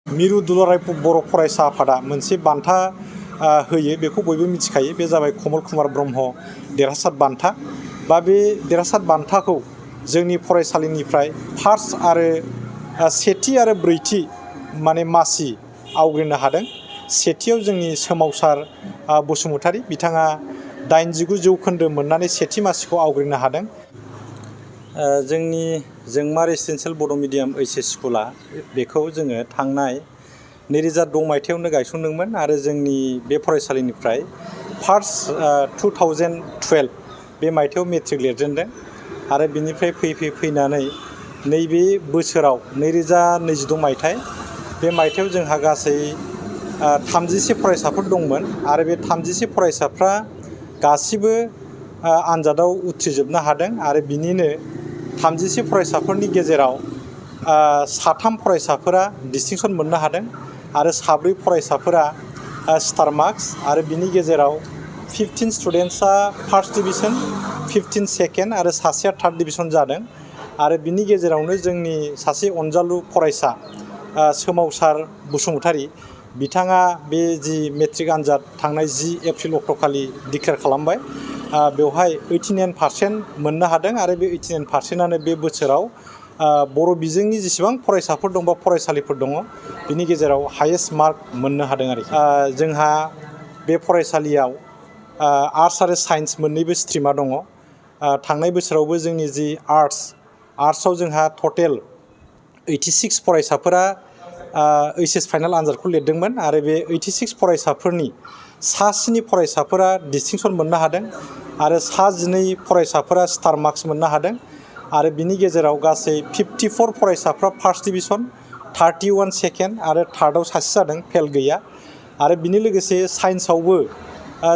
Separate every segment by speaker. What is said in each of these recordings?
Speaker 1: मिरु दुलाराय बर' फरायसा आफादा मोनसे बान्था होयो, बेखौ बयबो मिथिखायो। बे जाबाय कमल कुमार ब्रह्म देरहासार बान्था। बे देरहासार बान्थाखौ जोंनि फरायसालिनिफ्राय फार्स्ट आरो सेथि आरो ब्रैथि मासि आवग्रिनो हादों। सेथियाव जोंनि सोमावसार बसुमतारी, बिथाङा 89 जौखोन्दो मोननानै सेथि मासिखौ आवग्रिनो हादों। जोंनि जोंमा रेसिडेन्सियेल बड' मिडियाम ओइस एस स्कुला बेखौ जोङो थांनाय 2006 मायथाइयावनो गायसनदोंमोन आरो जोंनि बे फरायसालिनिफ्राय फार्स्ट 2012 बे मायथाइयाव मेट्रिक लिरजेनदों आरो बिनिफ्राय फैनानै नैबे बोसोराव 2022 मायथाइ बे मायथाइयाव जोंहा गासै 31 फरायसाफोर दंमोन आरो बे 31 फरायसाफ्रा गासिबो आनजादाव उथ्रिजोबनो हादों आरो बिनिनो 31 फरायसाफोरनि गेजेराव 3 फरायसाफोरा डिस्टिंसन मोननो हादों आरो 4 फरायसाफोरा स्टार मार्क्स आरो बिनि गेजेराव 15 स्टुडेन्ट्सआ फार्स्ट डिभिजन, 15 सेकेन्ड आरो सासेया थार्ड डिभिजन जादों। आरो बिनि गेजेरावनो जोंनि सासे अनजालु फरायसा सोमावसार बसुमतारी, बिथाङा बे जि मेट्रिक आनजाद थांनाय 10 एप्रिल अक्ट'खालि डिक्लेयार खालामबाय, बेवहाय 89% मोननो हादों आरो बे 89%आनो बे बोसोराव बर' बिजोंनि जेसेबां फरायसाफोर दं बा फरायसालिफोर दङ बिनि गेजेराव हायेस्ट मार्क मोननो हादों आरोखि। जोंहा बे फरायसालियाव आर्ट्स आरो साइन्स मोननैबो स्ट्रिमा दङ। थांनाय बोसोरावबो जोंनि जि आर्ट्सआव जोंहा टटेल 86 फरायसाफोरा ओइस एस फाइनाल आनजादखौ लिरदोंमोन आरो बे 86 फरायसाफोरनि 7 फरायसाफोरा डिस्टिंसन मोननो हादों आरो 12 फरायसाफोरा स्टार मार्क्स मोननो हादों आरो बिनि गेजेराव गासै 54 फरायसाफ्रा फार्स्ट डिभिजन, 31 सेकेन्ड आरो थार्डआव सासे जादों, फेल गैया। आरो बिनि लोगोसे साइन्सआवबो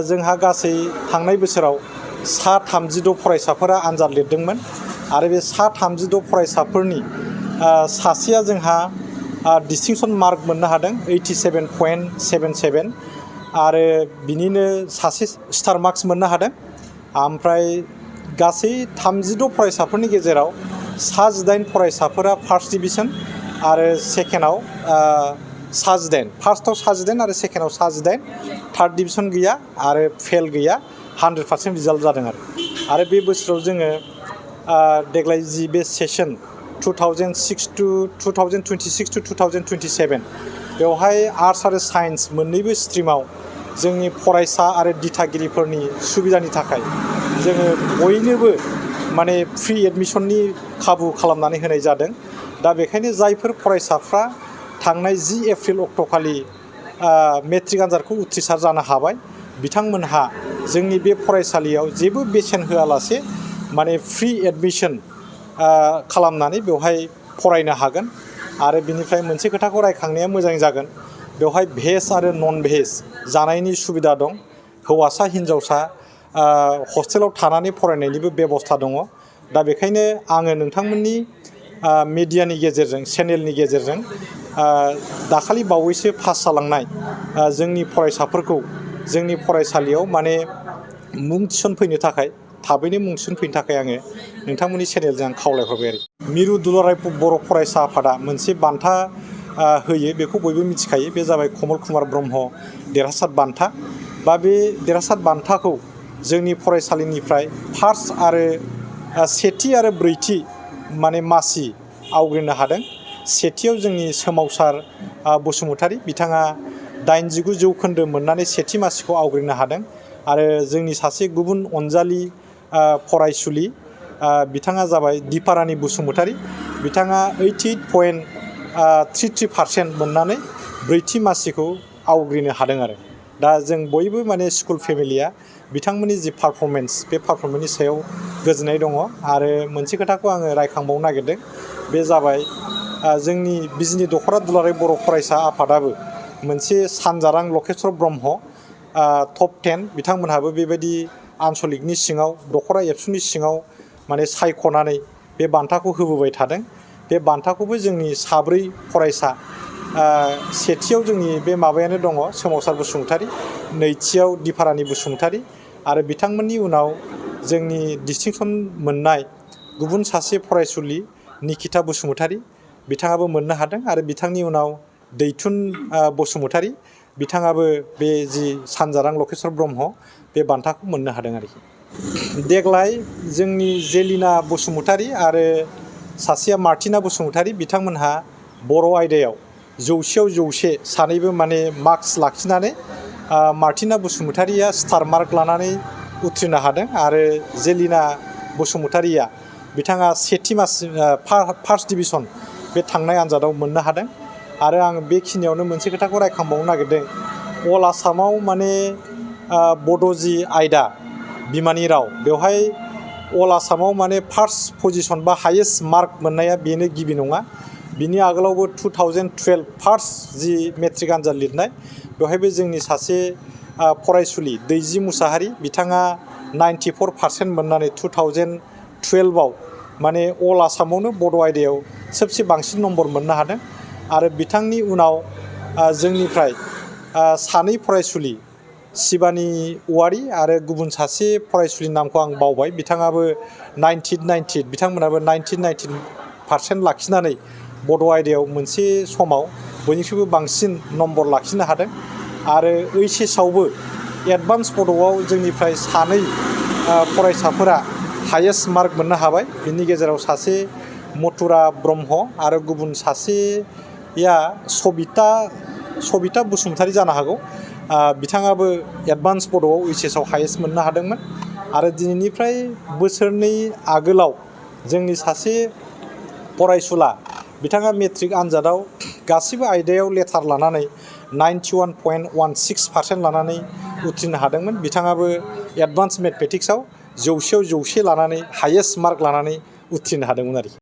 Speaker 1: जोंहा गासै थांनाय बोसोराव 32 फरायसाफोरा आनजाद लिरदोंमोन आरो बे 32 फरायसाफोरनि सासेया जोंहा डिस्टिंसन मार्क मोननो हादों 87.77 आरो बिनिनो सासे स्टार मार्क्स मोननो हादों। ओमफ्राय गासै 32 फरायसाफोरनि गेजेराव 18 फरायसाफोरा फार्स्ट डिभिजन आरो सेकेन्डआव 18, फार्स्टआव 18 आरो सेकेन्डआव 18, थार्ड डिभिजन गैया आरो फेल गैया, 100% रिजाल्ट जादों आरो बे बोसोराव जोङो देग्लाय जि बे सेसन 2026 to 2027 बेवहाय आर्ट्स आरो साइन्स मोननैबो स्ट्रिमाव जोंनि फरायसा आरो दिथागिरिफोरनि सुबिदानि थाखाय जोङो बयनोबो फ्रि एडमिसननि खाबु खालामनानै होनाय जादों। दा बेखायनो जायफोर फरायसाफ्रा थांनाय 10 एप्रिल अक्ट'खालि मेट्रिक आनजादखौ उथ्रिसार जानो हाबाय, बिथांमोनहा जोंनि बे फरायसालियाव जेबो बेसेन होआलासे फ्रि एडमिसन खालामनानै बेवहाय फरायनो हागोन। आरो बिनिफ्राय मोनसे खोथाखौ रायखांनाया मोजां जागोन, बेवहाय भेज आरो नन भेज जानायनि सुबिदा दं। हौवासा हिन्जावसा हस्टेलाव थानानै फरायनायनिबो बेबस्था दङ। दा बेखायनो आङो नोंथांमोननि मिडियानि गेजेरजों, चेनेलनि गेजेरजों दाखालि बावैसो पास जालांनाय जोंनि फरायसाफोरखौ जोंनि फरायसालियाव मुं थिसनफैनो थाखाय, थाबैनो मुं थिसनफैनो थाखाय आङो नोंथांमोननि चेनेलजों आं खावलायहरबाय आरो। मिरु दुलाराय बर' फरायसा आफादा मोनसे बान्था होयो, बेखौ बयबो मिथिखायो। बे जाबाय कमल कुमार ब्रह्म देरहासार बान्था। बे देरहासार बान्थाखौ जोंनि फरायसालिनिफ्राय फार्स्ट आरो सेथि आरो ब्रैथि मासि आवग्रिनो हादों। सेथियाव जोंनि सोमावसार बसुमतारी, बिथाङा 89 जौखोन्दो मोननानै सेथि मासिखौ आवग्रिनो हादों आरो जोंनि सासे गुबुन अनजालि फरायसुलि, बिथाङा जाबाय दिपारानि बसुमतारी, बिथाङा 88.33% मोननानै ब्रैथि मासिखौ आवग्रिनो हादों आरो। दा जों बयबो स्कुल फेमिलिया बिथांमोननि जि पारफरमेन्स, बे पारफरमेन्सनि सायाव गोजोननाय दङ। आरो मोनसे खोथाखौ आङो रायखांबावनो नागिरदों, बे जाबाय जोंनि बिजनि दख'रा दुलाराय बर' फरायसा आफादाबो मोनसे सानजारां लकेस्वर ब्रह्म टप 10, बिथांमोनहाबो बेबायदि आनसलिकनि सिङाव दख'रा एबसुनि सिङाव सायख'नानै बे बान्थाखौ होबोबाय थादों। बे बान्थाखौबो जोंनि 4 फरायसा, सेथियाव जोंनि बे माबायानो दङ सोमावसार बसुमतारी, नैथियाव दिपारानि बसुमतारी आरो बिथांमोननि उनाव जोंनि डिस्टिंसन मोननाय गुबुन सासे फरायसुलि निकिता बसुमतारी, बिथाङाबो मोननो हादों आरो बिथांनि उनाव दैथुन बसुमतारी बिथाङाबो बे जि सानजारां लकेश्वर ब्रह्म बे बान्थाखौ मोननो हादों आरोखि। देग्लाय जोंनि जेलिना बसुमतारी आरो सासेया मार्टिना बसुमतारी बिथांमोनहा बर' आयदायाव 100आव 100 सानैबो माने मार्क्स लाखिनानै मार्टिना बसुमतारीया स्टार मार्क लानानै उथ्रिनो हादों आरो जेलिना बसुमतारीया बिथाङा फार्स्ट डिभिजन बे थांनाय आन्जादाव मोननो हादों। आरो आं बेखिनियावनो मोनसे खोथाखौ रायखांबावनो नागिरदों। अल आसामाव माने बड' जि आयदा बिमानि राव बेवहाय अल आसामाव माने फार्स्ट पजिशन बा हायेस्ट मार्क मोननाया बेनो गिबि नङा। बिनि आगोलावबो 2012 फार्स्ट जि मेट्रिक आन्जाद लिरनाय बेवहायबो जोंनि सासे फरायसुलि दैजि मुसाहारि बिथाङा 94% मोननानै 2012आव माने अल आसामावनो बड' आयदायाव सबसे बांसिन नम्बर मोननो हादों। आरो बिथांनि उनाव जोंनिफ्राय सानै फरायसुलि शिबानी औवारी आरो गुबुन सासे फरायसुलिनि नामखौ आं बावबाय बिथाङाबो 19 बिथांमोनाबो 19% लाखिनानै बड' आयदायाव मोनसे समाव बयनिख्रुइबो बांसिन नम्बर लाखिनो हादों। आरो OHS आवबो एडभान्स बड'आव जोंनिफ्राय सानै फरायसाफोरा हायेस्ट मार्क मोननो हाबाय। बिनि गेजेराव सासे मथुरा ब्रह्म आरो गुबुन सासेया सबिता बसुमतारी जानो हागौ। बिथाङाबो एडभान्स बड'आव OHS आव हायेस्ट मोननो हादोंमोन। आरो दिनैनिफ्राय बोसोरनै आगोलाव जोंनि सासे फरायसुला बिथाङा मेट्रिक आन्जादाव गासिबो आयदायाव लेटार लानानै 91.16% लानानै उथ्रिनो हादोंमोन। बिथाङाबो एडभान्स मेथमेटिक्सआव 100आव 100 लानानै हायेस्ट मार्क लानानै उथ्रिनो हादोंमोन आरोखि।